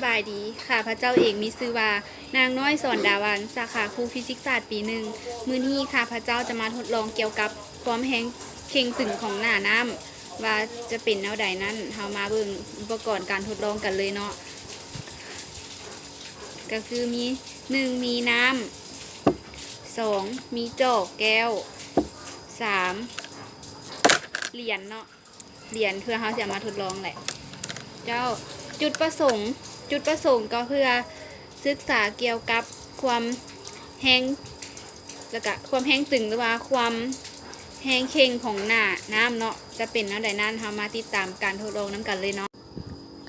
ສະບາຍດີ, ຂ້າພະເຈົ້າເອງມີຊື່ວ່າ ນາງນ້ອຍ ສອນດາວັນ, ສາຂາຄູຟີຊິກສາດປີໜຶ່ງ. ມື້ນີ້ຂ້າພະເຈົ້າຈະມາທົດລອງກ່ຽວກັບຄວາມແຮງເຄັ່ງຕຶງຂອງໜ້ານ້ຳ ວ່າຈະເປັນແນວໃດນັ້ນ, ເຮົາມາເບິ່ງອຸປະກອນການທົດລອງກັນເລີຍເນາະ. ກໍຄືມີ ໜຶ່ງ ມີນ້ຳ, ສອງ ມີຈອກແກ້ວ, ສາມ ຫຼຽນເນາະ. ຫຼຽນເພື່ອເຮົາຊິເອົາມາທົດລອງແຫຼະເຈົ້າ. ຈຸດປະສົງ ຈຸດປະສົງກໍເພື່ອສຶກສາກ່ຽວກັບຄວາມແຮງ ແລ້ວກະຄວາມແຮງຕຶງ ຫຼືວ່າຄວາມແຮງເຄັ່ງຂອງໜ້ານ້ຳເນາະ, ຈະເປັນແນວໃດນັ້ນ ເຮົາມາຕິດຕາມການທົດລອງນຳກັນເລີຍເນາະ.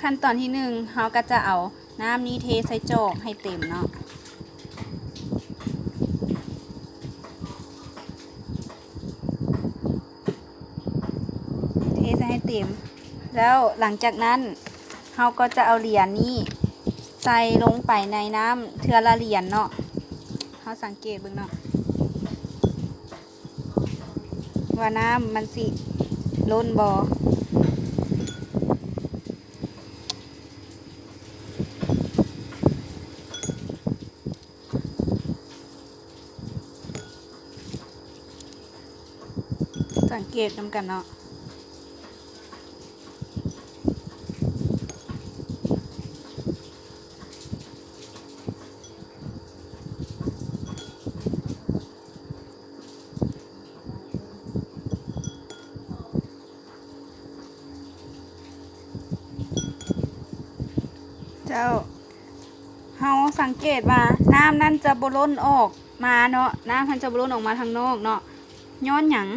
ຂັ້ນຕອນທີໜຶ່ງ ເຮົາກໍຈະເອົານ້ຳນີ້ເທໃສ່ຈອກໃຫ້ເຕັມເນາະ. ເທໃສ່ໃຫ້ເຕັມ ແລ້ວຫຼັງຈາກນັ້ນ ເຮົາກໍຈະເອົາຫຼຽນນີ້ໃສ່ລົງໄປໃນນ້ຳເທື່ອລະຫຼຽນເນາະ. ເຮົາສັງເກດເບິ່ງເນາະ ວ່ານ້ຳມັນຊິລົ້ນບໍ່. ສັງເກດນຳກັນເນາະ. ເຈົ້າ ເຮົາສັງເກດວ່ານ້ຳນັ້ນຈະບໍ່ລົ້ນອອກມາເນາະ, ນ້ຳຫັ້ນຈະບໍ່ລົ້ນອອກມາທາງນອກເນາະ. ຍ້ອນຫຍັງ?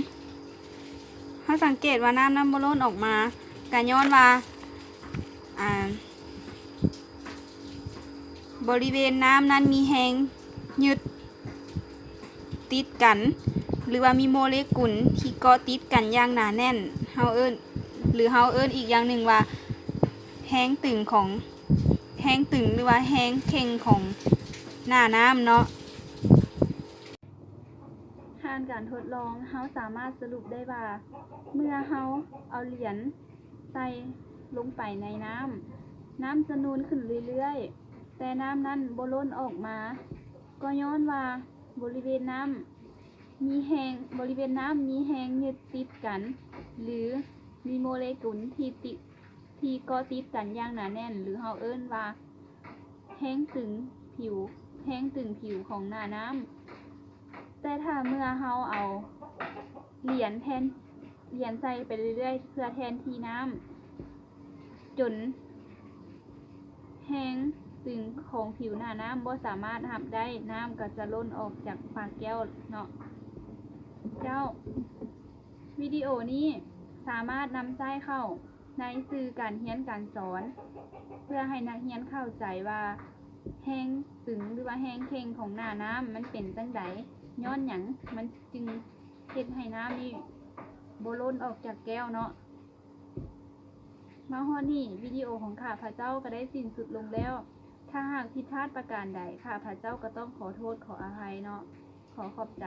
ເຮົາສັງເກດວ່ານ້ຳນັ້ນບໍ່ລົ້ນອອກມາ ກະຍ້ອນວ່າ ອ່າ ບໍລິເວນນ້ຳນັ້ນມີແຮງຍຶດຕິດກັນ ຫຼືວ່າມີໂມເລກຸນທີ່ເກາະຕິດກັນຢ່າງໜາແໜ້ນ. ເຮົາເອີ້ນ ຫຼືເຮົາເອີ້ນອີກຢ່າງໜຶ່ງວ່າແຮງຕຶງຂອງ ແຮງຕຶງ ຫຼືວ່າແຮງເຄັ່ງຂອງໜ້ານ້ຳເນາະ. ຜ່ານການທົດລອງ ເຮົາສາມາດສະຫຼຸບໄດ້ວ່າ ເມື່ອເຮົາເອົາຫຼຽນໃສ່ລົງໄປໃນນ້ຳ, ນ້ຳຈະນູນຂຶ້ນເລື້ອຍໆ, ແຕ່ນ້ຳນັ້ນບໍ່ລົ້ນອອກມາ, ກໍຍ້ອນວ່າບໍລິເວນນ້ຳມີແຮງ, ບໍລິເວນນ້ຳມີແຮງຍຶດຕິດກັນ ຫຼື ມີໂມເລກຸນທີ່ຕິ ທີ່ເກາະຕິດກັນຢ່າງໜາແໜ້ນ ຫຼື ເຮົາເອີ້ນວ່າແຮງຕຶງຜິວ, ແຮງຕຶງຜິວຂອງໜ້ານ້ຳ. ແຕ່ຖ້າເມື່ອເຮົາເອົາຫຼຽນແທນ, ຫຼຽນໃສ່ໄປເລື້ອຍໆ ເພື່ອແທນທີ່ນ້ຳ ຈົນແຮງຕຶງຂອງຜິວໜ້ານ້ຳບໍ່ສາມາດຮັບໄດ້, ນ້ຳກໍຈະລົ້ນອອກຈາກປາກແກ້ວເນາະ. ເຈົ້າ ວິດີໂອນີ້ສາມາດນຳໃຊ້ເຂົ້າໃນສື່ການຮຽນການສອນ ເພື່ອໃຫ້ນັກຮຽນເຂົ້າໃຈວ່າແຮງຕຶງ ຫຼືວ່າແຮງເຄັ່ງຂອງໜ້ານ້ຳມັນເປັນຈັ່ງໃດ, ຍ້ອນຫຍັງມັນຈຶ່ງເຮັດໃຫ້ນ້ຳນີ້ບໍ່ລົ້ນອອກຈາກແກ້ວເນາະ. ມາຮອດນີ້ ວິດີໂອຂອງຂ້າພະເຈົ້າກໍໄດ້ສິ້ນສຸດລົງແລ້ວ. ຖ້າຫາກຜິດພາດປະການໃດ, ຂ້າພະເຈົ້າກໍຕ້ອງຂໍໂທດຂໍອະໄພເນາະ. ຂໍຂອບໃຈ.